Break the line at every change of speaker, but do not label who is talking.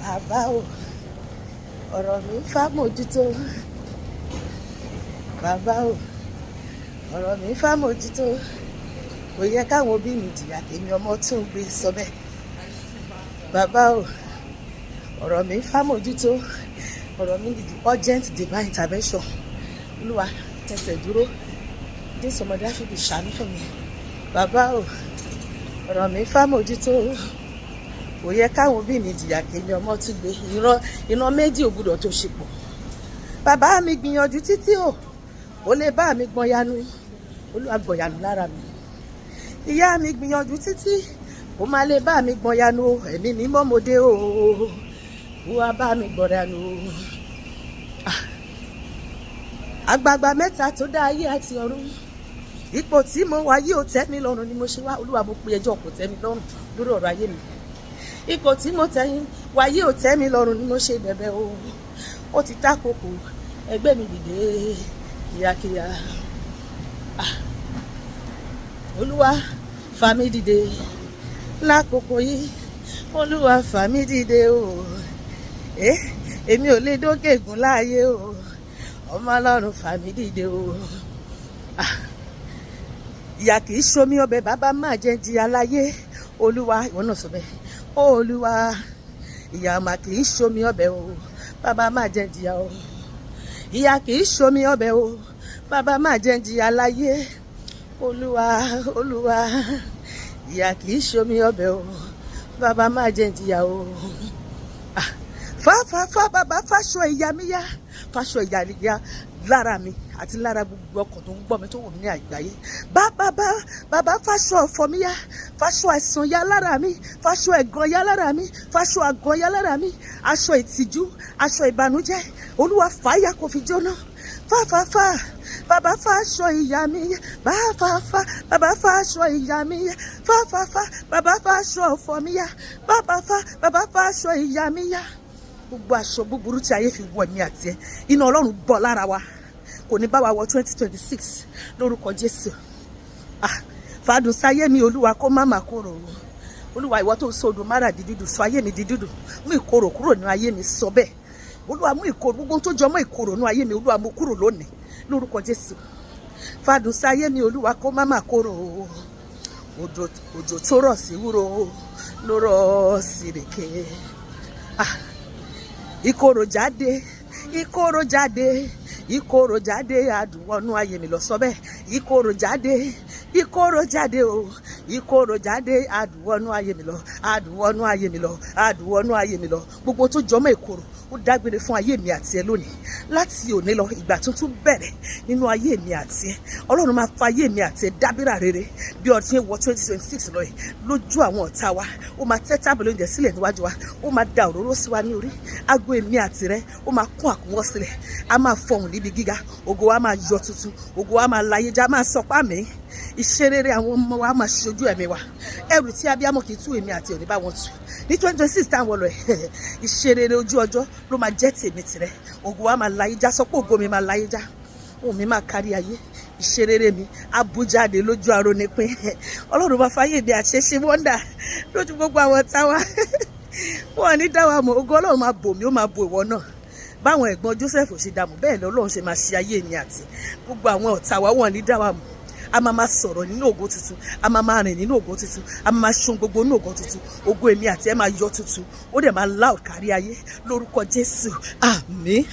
Bàbá o, ọ̀rọ̀ mi fámójútó. Bàbá o, ọ̀rọ̀ mi fámójútó. Kò yẹ káwọn òbí mi jìyà tèmi ọmọ tún gbé sọ bẹ́ẹ̀. Bàbá o, ọ̀rọ̀ mi fámójútó. Ọ̀rọ̀ mi need urgent divine intervention. Olúwa, tẹsẹ̀ dúró. Jésù ọmọ Dáfídì, ṣàánú fún mi. Bàbá o, ọ̀rọ̀ mi fámójútó. Kò yẹ káwọn òbí mi jìyà tèmi ọmọ tún gbé. Ìran ìran méjì ò gbúdọ̀ tó ṣe pọ̀. Bàbá mi gbìyànjú títí o, ó lè bá mi gbọ́n yanu. Olúwa, gbọ̀n yanu lára mi. Ìyá mi gbìyànjú títí, ó má lè bá mi gbọ́n yanu o. Ẹ̀mí mi mọ́mọdé o, wá bá mi gbọ́n yanu o. Ah. Àgbààgbà mẹ́ta tó dá ayé àti ọ̀run, ipò tí mo wà yìí ò tẹ́ mi lọ́rùn ni mo ṣe wá. Olúwa, mo pe ẹjọ́ kò tẹ́ mi lọ́rùn lórí ọ̀rọ̀ ayé mi. Ipò tí mo tẹ́yìn wà yìí ò tẹ́ mi lọ́rùn ni mo ṣe bẹ̀bẹ̀ o. Ó ti tákòkò, ẹgbẹ́ mi dìde kíákíá. Ah. Olúwa, fà mí dìde lákòókò yìí. Olúwa, fà mí dìde o. Èmi ò lè dókè gùn láàyè o. Ọmọ Ọlọ́run, fà mí dìde o. Ah. Ìyà kì í ṣomi ọbẹ̀, bàbá máa jẹ́ jìyà láyé. Olúwa, ìwọ náà sọ bẹ́ẹ̀. Olúwa, ìyà mà kì í ṣomi ọbẹ̀ o, bàbá máa jẹ́ jìyà o. Ìyà kì í ṣomi ọbẹ̀ o, bàbá máa jẹ́ jìyà láyé. Olúwa, Olúwa, ìyà kì í ṣomi ọbẹ̀ o, bàbá máa jẹ́ jìyà o. Ah, fà fà fà, bàbá, fàṣọ ìyà mi yá, fàṣọ ìyà ya lára mi àti lára gbogbo ọkàn tó ń gbọ́ mi, tó wù mí ní àgbáyé. Bàbá, bàbá, fàṣọ ọ̀fọ̀ mi yá, fàṣọ àìsàn ya lára mi, fàṣọ ẹ̀gàn ya lára mi, fàṣọ àgàn ya lára mi, aṣọ ìtìjú, aṣọ ìbànújẹ́, Olúwa, fàáyà kò fi jóná. Fàfàfà, bàbá, fàṣọ ìyà mi yá. Fàfàfà, bàbá, fàṣọ ìyà mi yá. Fàfàfà, bàbá, fàṣọ ọ̀fọ̀ mi yá. Bàbá fà, bàbá, fàṣọ ìyà mi yá. Gbogbo aṣọ búburú tí ayé fi wọ ẹ̀mí àti ẹ, iná Ọlọ́run bọ́ lára wa, kò ní bá wa wọ 2026 lórúkọ Jésù. Ah, fàdùn sáyé mi, Olúwa, kó má má korò o. Olúwa, ìwọ tó sọ odò Márà di dídùn, sọ ayé mi di dídùn. Mú ìkorò kúrò ní ayé mi, sọ bẹ́ẹ̀. Olúwa, mú ìkorò, gbogbo tó jọ mọ́ ìkorò ní ayé mi, Olúwa, mú kúrò lónìí lórúkọ Jésù. Fàdùn sáyé mi, Olúwa, kó má má korò o. Òjò, òjò tó rọ̀ sí wúro ló rọ̀ sí rèké. Ah, ìkorò jáde, ìkorò jáde, ìkorò jáde, adùn wọnú ayé mi lọ, sọ bẹ́ẹ̀. Ìkorò jáde, ìkorò jáde o, ìkorò jáde, adùn wọnú ayé mi lọ, adùn wọnú ayé mi lọ, adùn wọnú ayé mi lọ. Gbogbo tó jọmọ́ ìkorò, ó dágbére fún ayé mi àti ẹ lónìí. Láti òní lọ, ìgbà tuntun bẹ̀rẹ̀ nínú ayé mi àti ẹ. Ọlọ́run máa fa ayé mi àti ẹ dábìrà rere bí ọdún ṣe wọ 2026 lọ yìí. Lójú àwọn ọ̀tá wa, ó máa tẹ́ tábìlì oúnjẹ sílẹ̀ níwájú wa, ó máa da òróró sí wa ní orí. Ago èmi àti rẹ, ó máa kún àkúnwọ́ sílẹ̀. A máa fọhùn níbi gíga. Ògo wa máa yọ tuntun, ògo wa máa láyé já, máa sọ pá mi. Ìṣerere àwọn ọmọ wa máa ṣojú ẹ̀mí wa. Ẹrù tí abiyamọ kì í tú, èmi àti òní bá wọn tú ní 2026 táwọn lọ ẹ̀. Ìṣerere ojú ọjọ́ ló máa jẹ́ tèmi tìrẹ. Ògo wa máa láyé já. Sọ pé ògo mi máa láyé já, ohun mi máa kárí ayé, ìṣerere mi abújáde lójú aró ni pé Ọlọ́run bá fáyé mi àṣeṣe wonder lójú gbogbo àwọn táwa wọn ní dá wa mọ̀. Ògo Ọlọ́run máa bò mí, ó máa bo ìwọ náà. Báwọn ẹ̀gbọ́n Joseph ṣe dààmú, bẹ́ẹ̀ lọ́lọ́run ṣe máa ṣe ayé mi àti gbogbo àwọn ọ̀tá wa. Wọn ní dá wa mọ̀. A máa máa sọ̀rọ̀ nínú ògo tuntun, a máa máa rìn nínú ògo tuntun, a máa máa ṣohun gbogbo nínú ògo tuntun. Ògo èmi àti ẹ máa yọ tuntun, ó dẹ̀ máa loud kárí ayé lórúkọ Jésù. Àmín.